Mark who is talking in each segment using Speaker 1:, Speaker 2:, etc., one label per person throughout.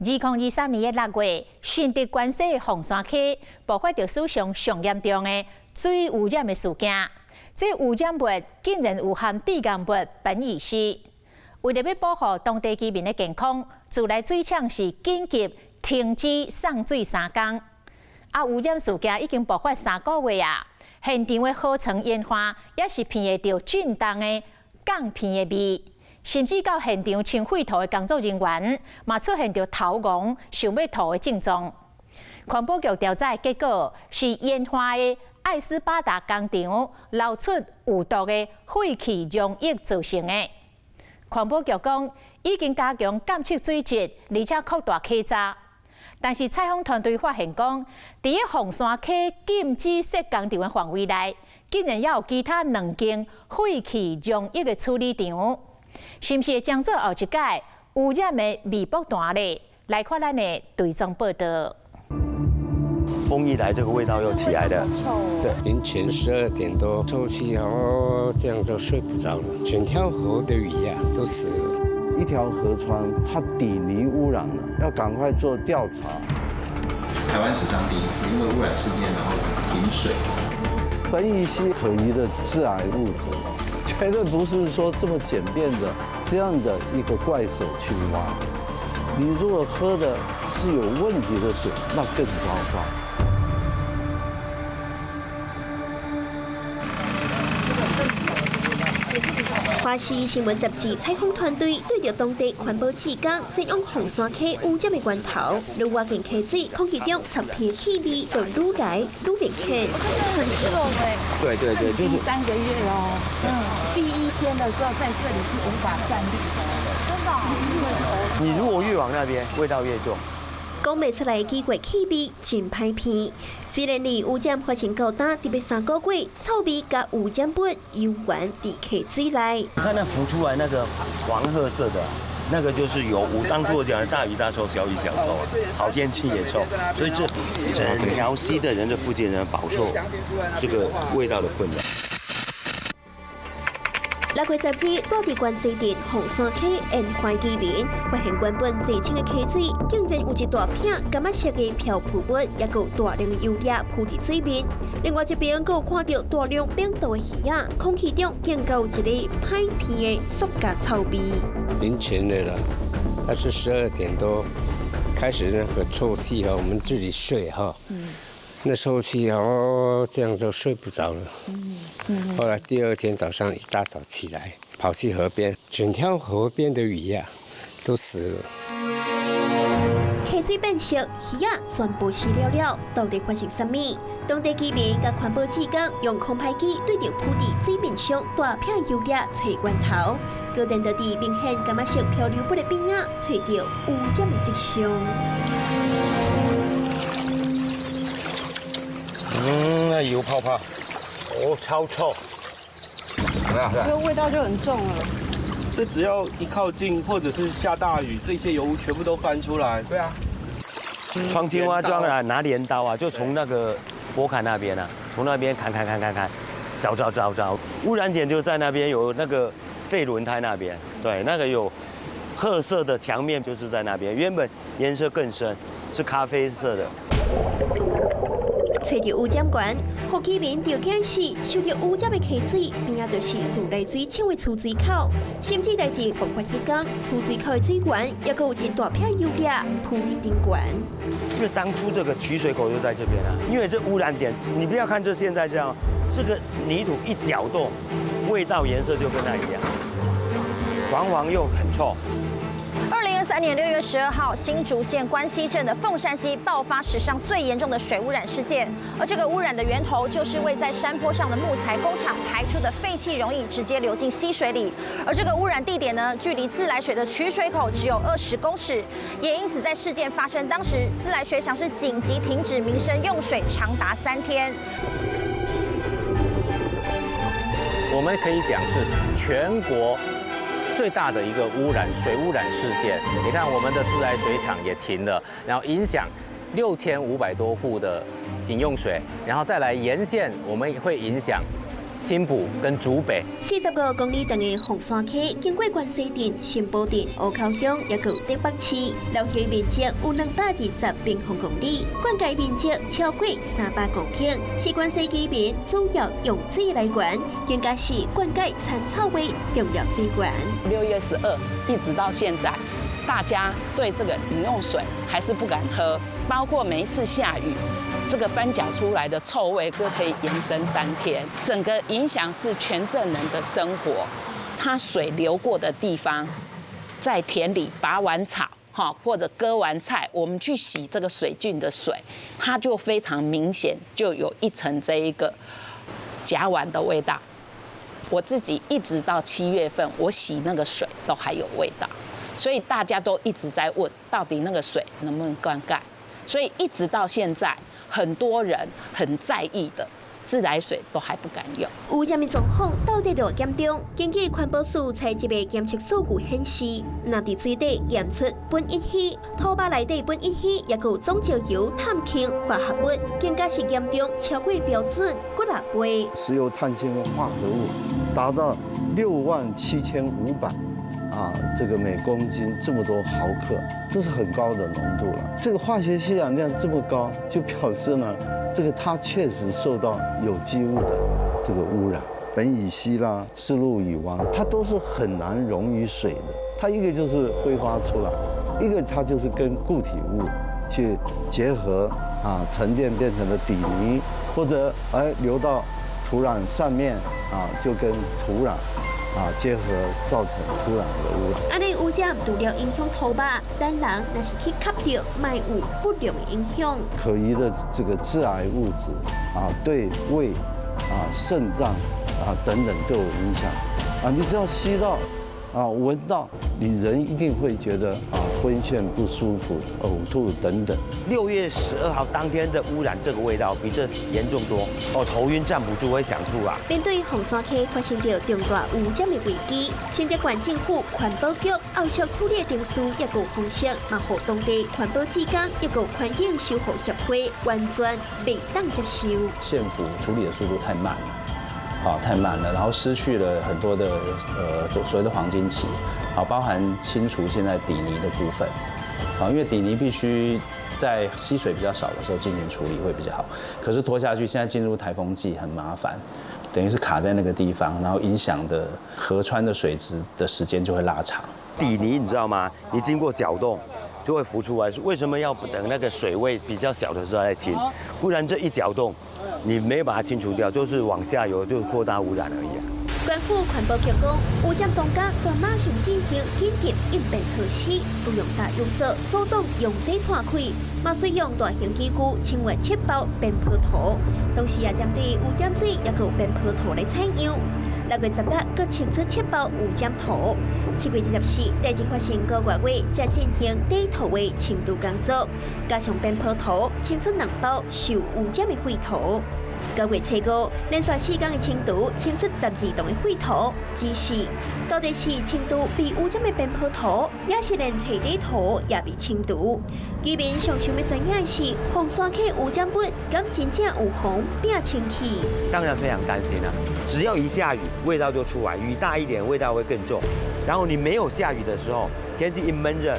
Speaker 1: 2023年的6月，順德關西鳳山溪爆發著史上上嚴重的水污染的事件。這污染物竟然有含致癌物苯乙烯。為著欲保護當地居民的健康，自來水廠是緊急停止送水3工。啊，污染事件已經爆發3個月啊！現場的河床塩化也是鼻會著震動的摃鼻的味。甚至到現場清廢塗的工作人員，嘛出現著頭暈、想欲吐的症狀。環保局調查的結果是，鹽化的愛斯巴達工廠流出有毒的廢氣溶液造成的。環保局講，已經加強監測水質，而且擴大稽查。但是採訪團隊發現講，佇咧鳳山溪禁止設工廠的範圍內，竟然猶有其他兩間廢氣溶液的處理廠。是毋是會將做後一擺污染的未卜彈咧？來看咱的追蹤報導。
Speaker 2: 風一來，這個味道又起來了。
Speaker 3: 對，凌晨12點多，臭氣哦，這樣就睡不着了。整條河的魚啊都死了。
Speaker 4: 一條河川，它底泥污染了，要趕快做調查。
Speaker 5: 台灣史上第一次因為污染事件然後停水。
Speaker 4: 苯乙烯可疑的致癌物質。絕對不是說這麼簡便的這樣的一個怪手去挖。你如果喝的是有問題的水，那更糟糕。
Speaker 6: 華視新聞雜誌採訪團隊對著當地環保志工前往鳳山溪污染的源頭，愈挖近溪水，空氣中刺鼻氣味就愈來愈明顯。
Speaker 7: 很臭哎！
Speaker 2: 對對對，就是
Speaker 7: 3個月哦。第一天的時候在這裡是無法站立的，真的。
Speaker 2: 你如果越往那邊，味道越重。
Speaker 6: 講袂出來的奇怪氣味真歹鼻。雖然離污染發生到今特別3個月，臭味佮污染物猶原佇溪水內。
Speaker 2: 你看那浮出來那個黃褐色的，那個就是油污。當初我講的大魚大臭，小魚小臭，好天氣也臭，所以這整條溪的人，這附近人飽受這個味道的困擾。
Speaker 6: 6月10日，住佇關西鎮鳳山溪沿海居民發現原本清澈的溪水，竟然有一大片柑仔色的漂浮物，抑閣有大量的油粒浮佇水面。另外一邊，閣有看著大量冰凍的魚仔，空氣中更閣有一个歹鼻的塑膠臭味。
Speaker 3: 凌晨的了，但是12點多開始那個臭氣哈，我們這裡睡哈，那臭氣哦，這樣就睡不着了。後來第二天早上一大早起來，跑去河邊，整條河邊的魚啊都死了。
Speaker 6: 溪水變色，魚仔全部死了了，到底發生啥物？當地居民佮環保志工用空拍機對著浮佇水面上大片油粒揣源頭，果然就佇明顯柑仔色漂流物的邊仔，揣著污染的跡象。
Speaker 2: 那油泡泡。哦，超臭！
Speaker 8: 這個味道就很重了。
Speaker 9: 這只要一靠近，或者是下大雨，這些油污全部都翻出來。
Speaker 2: 對啊。裝青蛙裝啊，拿鐮刀啊，就從那個波坎那邊啊，從那邊砍砍砍砍砍，找找找找，污染點就在那邊，有那個廢輪胎那邊，對，那個有褐色的牆面就是在那邊，原本顏色更深，是咖啡色的。
Speaker 6: 揣著污染源，予居民著驚死，受著污染的溪水邊仔就是自來水廠的出水口，甚至來自爆發彼工，出水口的水源抑閣有一大片油粒浮佇頂懸。
Speaker 2: 因為當初這個取水口就在這邊啊，因為這污染點，你不要看這現在這樣，這個泥土一攪動，味道顏色就跟那一樣，黃黃又很臭。
Speaker 10: 2023年6月12號，新竹縣關西鎮的鳳山溪爆發史上最嚴重的水污染事件，而這個污染的源頭就是位在山坡上的木材工廠排出的廢棄溶液，直接流進溪水裡。而這個污染地點呢，距離自來水的取水口只有20公尺，也因此在事件發生當時，自來水廠是緊急停止民生用水長達3天。
Speaker 11: 我們可以講是全國最大的一個污染水污染事件，你看我們的自來水廠也停了，然後影響6500多戶的飲用水，然後再來沿線，我們會影響新埔跟竹北。
Speaker 6: 45公里长的凤山溪，经过关西镇、新埔镇、湖口乡，也阁台北市，流域面积有220平方公里，灌溉面积超过300公顷，是关西居民主要用水来源，更加是灌溉田草的重要水源。
Speaker 7: 6月12一直到现在，大家对这个饮用水还是不敢喝，包括每一次下雨，这个翻搅出来的臭味都可以延伸3天，整个影响是全镇人的生活。它水流过的地方，在田里拔完草，哈，或者割完菜，我们去洗这个水菌的水，它就非常明显，就有一层这一个甲烷的味道。我自己一直到7月份，我洗那个水都还有味道，所以大家都一直在问，到底那个水能不能灌溉？所以一直到现在，很多人很在意的自来水都还不敢用。
Speaker 6: 污染的状况到底偌严重？根据环保署采集的检测数据显示，若伫水底验出苯乙烯、土壤内底苯乙烯，也有总石油碳氢化合物，更加是严重超过标准几若倍。
Speaker 4: 石油碳氢化合物达到67500啊，这个每公斤这么多毫克，这是很高的浓度了。这个化学需氧量这么高，就表示呢，这个它确实受到有机物的这个污染，苯乙烯啦、四氯乙烷，它都是很难溶于水的。它一个就是挥发出来，一个它就是跟固体物去结合啊，沉淀变成了底泥，或者哎流到土壤上面啊，就跟土壤结合造成土壤的污染。
Speaker 6: 按呢污染除了影响土壤，咱人若是去吸著，嘛有不良影响。
Speaker 4: 可疑的这个致癌物质啊，对胃啊、肾脏啊等等都有影响。啊，你只要吸到啊、闻到，你人一定会觉得啊昏眩不舒服、呕吐等等。
Speaker 2: 6月12号当天的污染，这个味道比这严重多哦，头晕站不住，会想吐啊。
Speaker 6: 面对凤山溪发生著重大污染的危机，新竹县政府环保局后续处理程序也有方式，嘛予当地环保志工也有环境守护协会完全袂当接受。
Speaker 5: 县府处理的速度太慢了。啊，太慢了，然后失去了很多的所谓的黄金期，啊，包含清除现在底泥的部分，啊，因为底泥必须在溪水比较少的时候进行处理会比较好，可是拖下去，现在进入台风季很麻烦，等于是卡在那个地方，然后影响的河川的水质的时间就会拉长。
Speaker 2: 底泥你知道吗？你经过搅动就会浮出来。为什么要等那个水位比较小的时候再清？不然这一搅动，你没有把它清除掉，就是往下游就扩大污染而已啊。
Speaker 6: 县府环保局讲，污染当天就马上进行紧急应变措施，使用啥用色阻挡溶剂湠开，嘛使用大型机具清运7包边坡土，同时也针对污染水也有边坡土来采样。6月16，阁清出七包污染土。7月24，第二发生个外月，才进行底土的清除工作，加上边坡土清出2包受污染的废土。9月初5，连续4天的清除，清出12吨的废土。只是到底是清除被污染的边坡土，抑是连彻底土也被清除？居民上想欲知影的是，凤山溪污染物敢真正有予摒清去？
Speaker 2: 当然非常担心啊！只要一下雨，味道就出来；雨大一点，味道会更重。然后你没有下雨的时候，天气一闷热，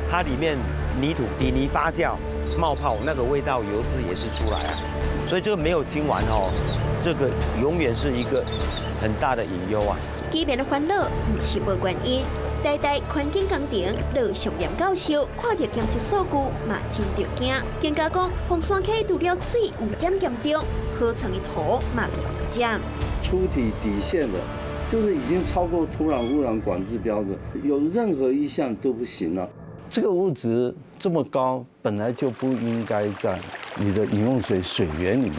Speaker 2: 它里面泥土底泥发酵冒泡，那个味道油脂也是出来啊。所以这个没有清完哦，这个永远是一个很大的隐忧啊。
Speaker 6: 居民的烦恼毋是无原因，台大环境工程罗尚严教授看著检测数据嘛真著惊，更加讲凤山溪除了水污染严重，河床的土嘛被污染。
Speaker 4: 触底底线的，就是已经超过土壤污染管制标准，有任何一项都不行了。这个物质这么高，本来就不应该在你的饮用水水源里面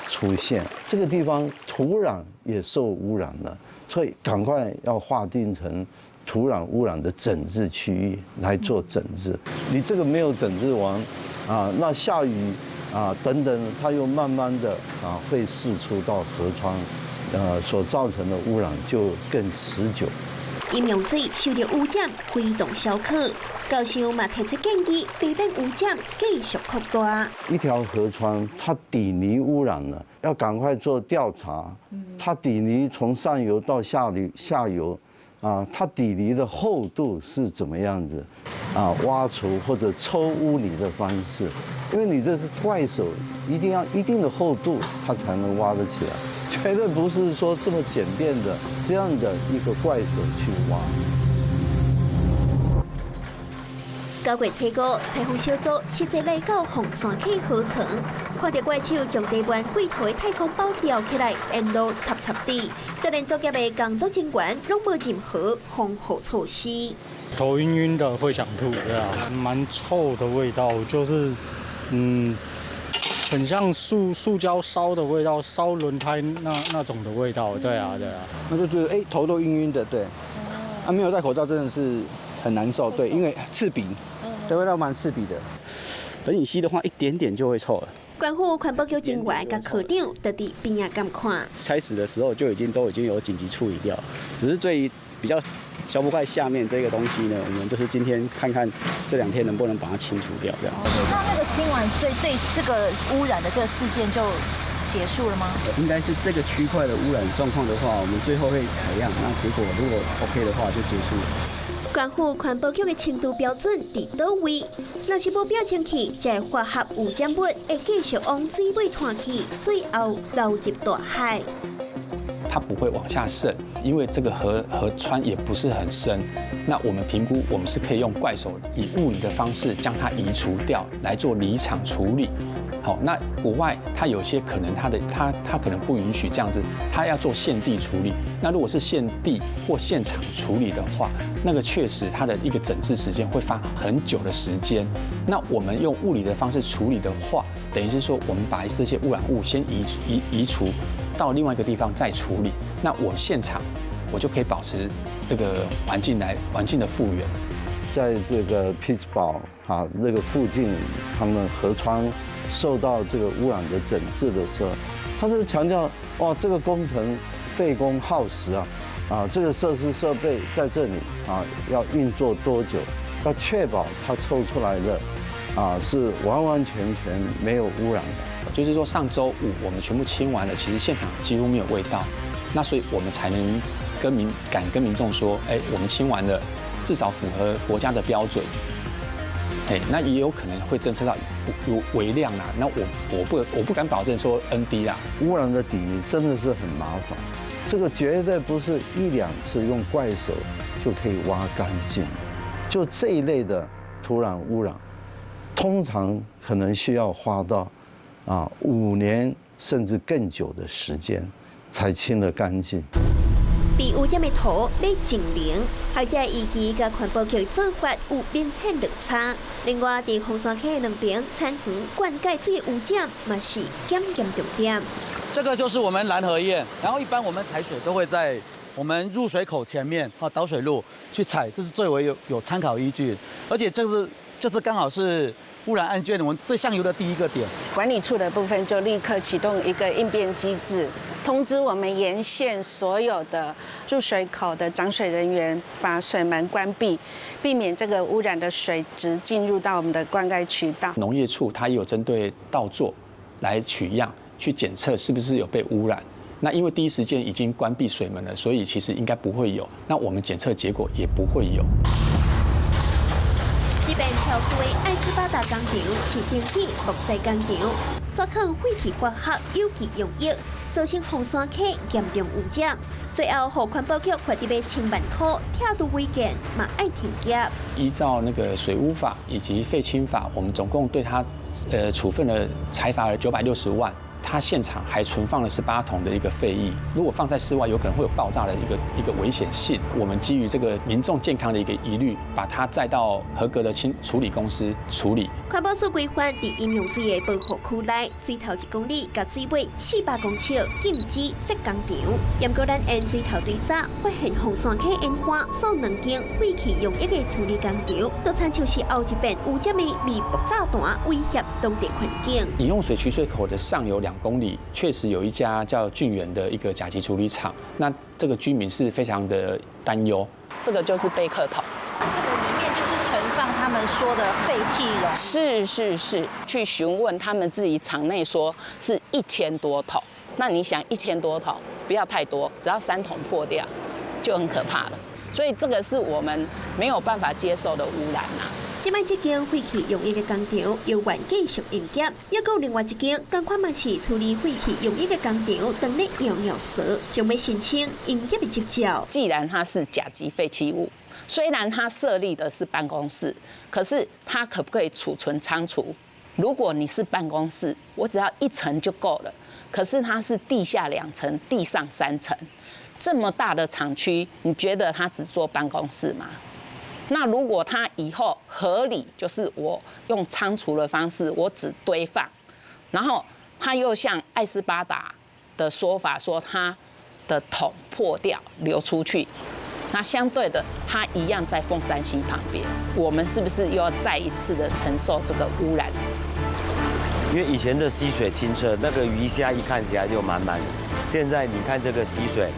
Speaker 4: 出现。这个地方土壤也受污染了，所以赶快要划定成土壤污染的整治区域来做整治。你这个没有整治完，啊，那下雨啊等等，它又慢慢的啊会释出到河川，所造成的污染就更持久。
Speaker 6: 飲用水受著污染，非同小可。高雄嘛提出建議，避免污染繼續擴大。
Speaker 4: 一條河川，它底泥污染了，要趕快做調查。它底泥從上游到下游，啊，它底泥的厚度是怎麼樣子？啊，挖除或者抽污泥的方式，因為你這個怪手一定要一定的厚度，它才能挖得起來，絕對不是說這麼簡便的這樣的一個怪手去挖。
Speaker 6: 9月初五，採訪小組實際來到鳳山溪河床，看著怪手將地面廢土的太空包吊起來，沿路插插地，就連作業的工作人員攏無任何防護措施。
Speaker 12: 頭暈暈的，會想吐，對啊，蠻臭的味道，就是很像塑膠燒的味道，燒輪胎那種的味道，對啊，對啊。
Speaker 13: 那就覺得頭都暈暈的，對，啊，沒有戴口罩真的是很難受，對，因為刺鼻。對，味道蠻刺鼻的。
Speaker 14: 苯乙烯的話，一點點就會臭了。
Speaker 6: 官府環保局人員佮科長就佇邊仔監看。
Speaker 14: 開始的時候就已經有緊急處理掉，只是對於比較消波塊下面這個東西呢，我們就是今天看看這兩天能不能把它清除掉，這樣子。
Speaker 10: 那個清完，這個污染的這個事件就結束了嗎？
Speaker 14: 應該是這個區塊的污染狀況的話，我們最後會採樣，那結果如果 OK 的話就結束了。
Speaker 6: 官府環保局的程度標準佇佗位？若是無表清氣，這個化學污染物會繼續往水尾拖去，最後流入大海。
Speaker 15: 它不會往下滲，因為這個河川也不是很深。那我們評估，我們是可以用怪手以物理的方式將它移除掉，來做離場處理。好，那國外它有些可能它的它它可能不允許這樣子，它要做現地處理。那如果是現地或現場處理的話，那個確實它的一個整治時間會花很久的時間。那我們用物理的方式處理的話，等於是說我們把這些污染物先移除到另外一個地方再處理。那我現場我就可以保持這個環境的復原。
Speaker 4: 在這個匹茲堡啊那個附近，他們河川受到這個污染的整治的時候，他就強調，哇，這個工程費工耗時啊，啊，這個設施設備在這裡啊要運作多久，要確保它抽出來的啊是完完全全沒有污染的。
Speaker 15: 就是說上週五我們全部清完了，其實現場幾乎沒有味道，那所以我們才能敢跟民眾說，哎，我們清完了，至少符合國家的標準。哎，那也有可能會偵測到有微量啊，那我不敢保證說 ND 啦。
Speaker 4: 污染的底泥真的是很麻煩，這個絕對不是一兩次用怪手就可以挖乾淨。就這一類的土壤污染，通常可能需要花到5年甚至更久的時間才清得乾淨。
Speaker 6: 被污染的土欲淨零，學者預期佮環保局做法有明顯落差。另外，佇鳳山溪兩邊田園灌溉水污染嘛是檢驗重點。
Speaker 16: 這個就是我們攔河堰，然後一般我們採水都會在我們入水口前面啊導水路去採，這是最為有參考依據。而且這次剛好是污染案件我們最上游的第一個點。
Speaker 7: 管理處的部分就立刻啟動一個應變機制，通知我們沿線所有的入水口的掌水人員把水門關閉，避免這個污染的水質進入到我們的灌溉渠道。
Speaker 15: 農業處它也有針對稻作來取樣去檢測是不是有被污染。那因為第一時間已經關閉水門了，所以其實應該不會有。那我們檢測結果也不會有。
Speaker 6: 這邊飄出的愛斯巴達工廠是登記木材工廠，所囥廢棄化學有機溶液，造成鳳山溪嚴重污染。最後，予環保局決定欲千萬箍拆除違建，嘛愛停業。
Speaker 15: 依照那個水污法以及廢清法，我們總共對他處分了裁罰了960萬。他現場還存放了18桶的一個廢液，如果放在室外，有可能會有爆炸的一個危險性。我們基於這個民眾健康的一個疑慮，把它載到合格的清處理公司處理。
Speaker 6: 環保署規範佇飲用水的保護區內，水頭1公里佮水尾400公尺禁止設工廠。毋過咱沿水頭對早發現鳳山溪沿岸數兩間廢棄溶液的處理工廠，都親像是後一遍污染的微爆炸彈，威脅當地環境。
Speaker 15: 飲用水取水口的上游兩2公里，確實有一家叫駿源的一個甲級處理廠，那這個居民是非常的擔憂。
Speaker 7: 這個就是貝殼桶，
Speaker 10: 這個裡面就是存放他們說的廢棄溶液。
Speaker 7: 是是是，去詢問他們自己廠內說是1000多桶，那你想1000多桶，不要太多，只要3桶破掉，就很可怕了。所以這個是我們沒有辦法接受的污染啊。
Speaker 6: 這擺這間廢棄溶液的工廠猶原繼續營業，猶閣有另外一間仝款嘛是處理廢棄溶液的工廠，當咧搖搖趖，將欲申請營業的執照。
Speaker 7: 既然它是甲級廢棄物，雖然它設立的是辦公室，可是它可不可以儲存倉儲？如果你是辦公室，我只要一層就夠了。可是它是地下2層，地上3層，這麼大的廠區，你覺得它只做辦公室嗎？那如果他以後合理，就是我用倉儲的方式，我只堆放，然後他又像愛斯巴達的說法說，他的桶破掉流出去，那相對的，他一樣在鳳山溪旁邊，我們是不是又要再一次的承受這個污染？
Speaker 2: 因為以前的溪水清澈，那個魚蝦一看起來就滿滿的，現在你看這個溪水，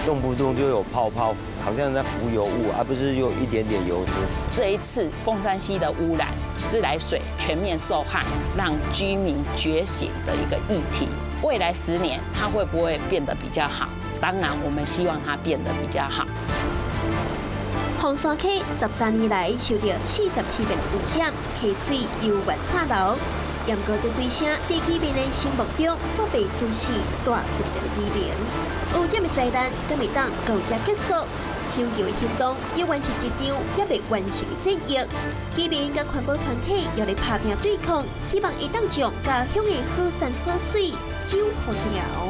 Speaker 2: 動不動就有泡泡，好像在浮游物，而不是有一點點油脂。
Speaker 7: 這一次鳳山溪的污染，自來水全面受害，讓居民覺醒的一個議題。未來10年，它會不會變得比較好？當然，我們希望它變得比較好。
Speaker 6: 鳳山溪13年來受著47遍污染，溪水猶原蔡流。不過這水聲，佇居民的心目中煞袂輸是帶出的居民。污染的災難，敢會當到這結束？搶救的行動猶原是一場猶未完成的戰役。居民佮環保團體猶咧拍拚對抗，希望會當將家鄉的好山好水守護牢。